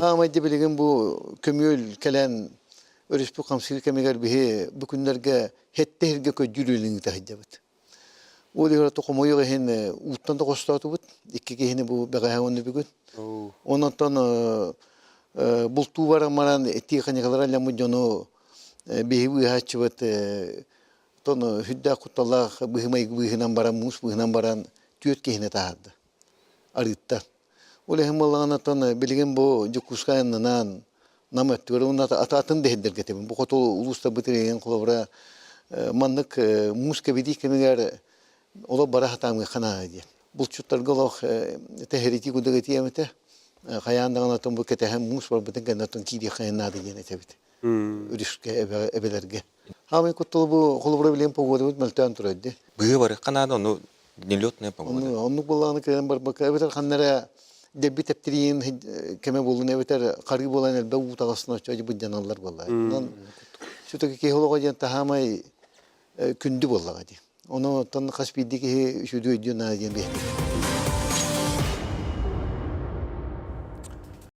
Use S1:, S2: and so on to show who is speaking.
S1: Аамай дьэ билигин бу көмүөл кэлэн өрүспүт хамсыыр кэмигэр биһи бу күннэргэ сэттэ сиргэ көдьүүр үлэни ыыта сылдьабыт. Ол иһин хомойуох иһин ууттан да хостоотубут. Икки киһини бу бэҕэһээ уонна бүгүн. Онон бултуу баран баран тиэхиньикалара ылламмыт дьону биһи быыһааччыбыт тон сүрдээх кутталлаах быһымайгы быыһынан баран муус быыһынан баран түөрт киһини таһаарда арыыттан. Ол иһин буоллаҕына оттон билигин бу Дьокуускай аннынан Нам өттүгэр уонна атын да иһирдэргэ этэбин. Бу хоту улуустарбыт эйигин холобура маннык муус кэбитии кэмигэр олох бара сатаамыахха наада диэн. Булчуттарга олох тэһэритии курдук этиэм этэ. Хайаан даҕаны оттон бу кэтэһэн муус барбытын кэннэ оттон киириэххэ наада диэн этэбит. Өрүскэ, эбэлэргэ. Хаамай кутталы бу холобура билигин погодабыт мөлтөөн турар дии.
S2: Быһыы барыахха наада, ону нелетная погода.
S1: Оннук буоллаҕына кыайан барбакка эбэтэр ханна эрэ дэбби тэптириин кэмэ буоллун эбэтэр харыы буолан элбэх уу таҕыстын оччо быдьаналлар буолла. Онон все-таки киһи олоҕо диэн таһаамай күндү буоллаҕа дии. Ону оттон хас биирдии киһи үчүгэй өйдүөн наада диэн биһиги.